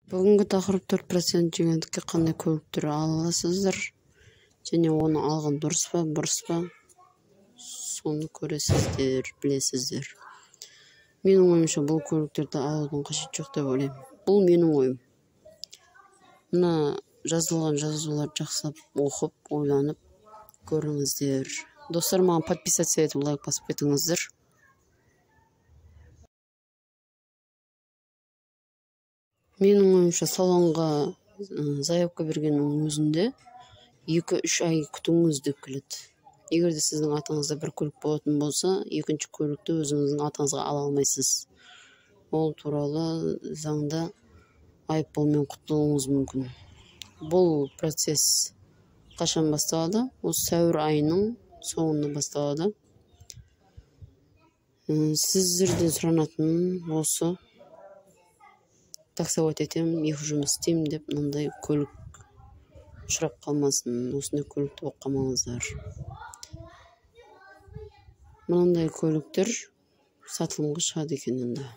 Бүгінгі тақырып 4% жеңілдікке қандай көліктер ала аласыздар және оны алған дұрыс па, бұрыс па, соны көресіздер, білесіздер. Менің ойымша, бұл көліктерді алудың қажеті жоқ деп ойлаймын. Бұл менің ойым. Мына жазылған жазуларды жақсылап оқып, ойланып көріңіздер. Достар, маған подписаться етіп, лайк басып кетіңіздер. Менің ойымша, салонға заявка бергеннің өзінде 2-3 ай күтіңіз деп келеді. Егер де сіздің атыңызда бір көлік болатын болса, екінші көлікті өзіңіздің атыңызға ала алмайсыз. Ол туралы заңда айыппұлмен құтылуыңыз мүмкін. Бұл процесс қашан басталады? Осы сәуір айының соңында басталады. Сіздерден сұранатыным осы: таксовать етемін, екі жұмыс істеймін деп мынандай көлік ұшырап қалмасын, осындай көлікті болып қалмаңыздар. Мынандай көліктер сатылымға шығады екен енді.